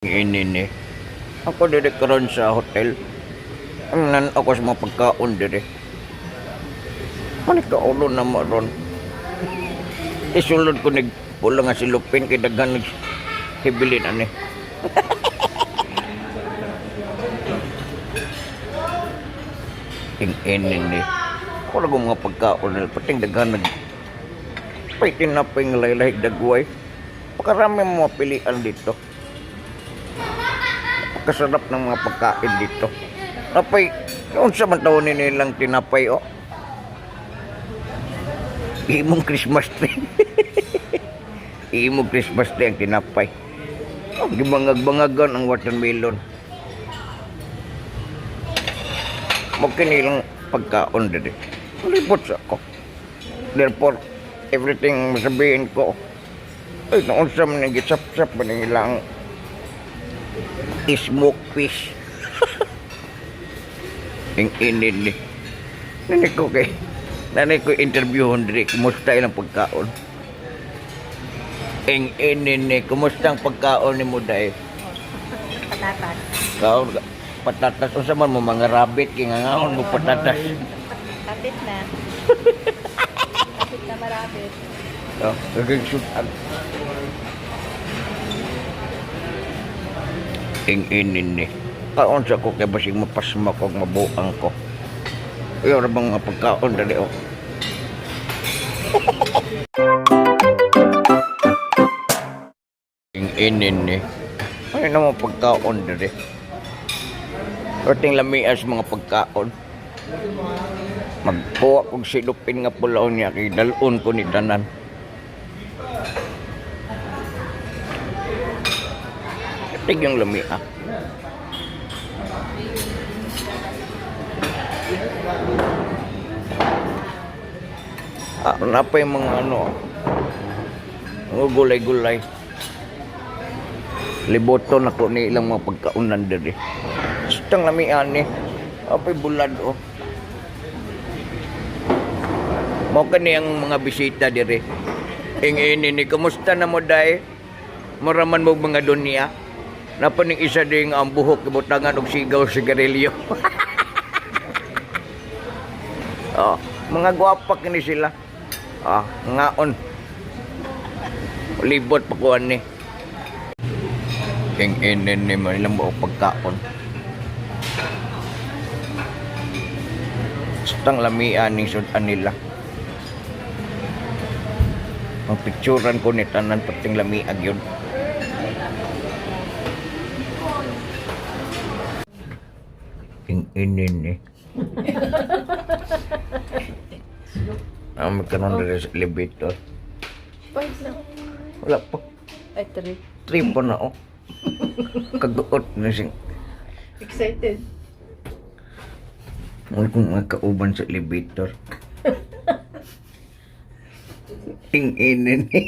Ini ni. Ako diri karon sa hotel. Ang nan ako sa mga pagkaon diri. Mani ka ulo na mo ron. Isulod ko nig pula nga silupin kay daghan nag hibilin ani. Ing ini ni. Ako lang mga pagkaon nila. Pating daghan nag pay tinapay nga laylahig dagway. Pakarami mga pilian dito. Kasarap ng mga pagkain dito. Napay, unsa man taon ni nilang tinapay, oh? Imong Christmas tree. Imong Christmas tree ang tinapay. Oh, gibangag-bangagan ang watermelon. Mo kinilang pagkaon diri. Libot sa ako. Therefore, everything masabihin ko, ay, noon sa man gisap-sap man ang ilang smoked fish. Ang init ni. Nanay ko kay, nanay ko interviewon diri, kumusta ilang pagkaon? Ang init ni, kumusta ang pagkaon ni mo dai? Patatas. Kaon ka, patatas unsa man mo mga rabbit kay nga ngaon mo patatas. Kapit na. Kapit na marapit. Oh, gagawin sutan. Ing inin ni. Kaon sa ko kay basig mapasma ko og mabuang ko. Iyo ra bang mga pagkaon dali oh. Ing inin ni. Ano naman pagkaon dali? Perting lamias mga pagkaon. Magkuha kog silupin nga pulaon niya kay dalon ko ni tanan. Tigyang lami ah. Ah, napa yung mga ano, mga gulay-gulay. Liboto na ko ni ilang mga pagkaunan diri. Sitang lamian ni. Apay bulad oh. Mao kani ang mga bisita diri. Ing ini ni kumusta na mo dai? Muraman mo mga dunya. Napaning isa ding ang buhok ibutangan og sigaw sigarilyo. Oh, mga gwapa kini sila. Ah, ngaon. Libot pa kuan ni. King ini ni mo ilang buong pagkaon. Stang lamian ning sudan nila. Ang picturean ko ni tanan pating lamiag yun. King ini ni. Ang magkaroon diri sa elevator. Five na. Wala pa. Ay, three. Three pa na oh. Kaguot na siyang. Excited. Wala kong mga kauban sa elevator. Ing ini ni.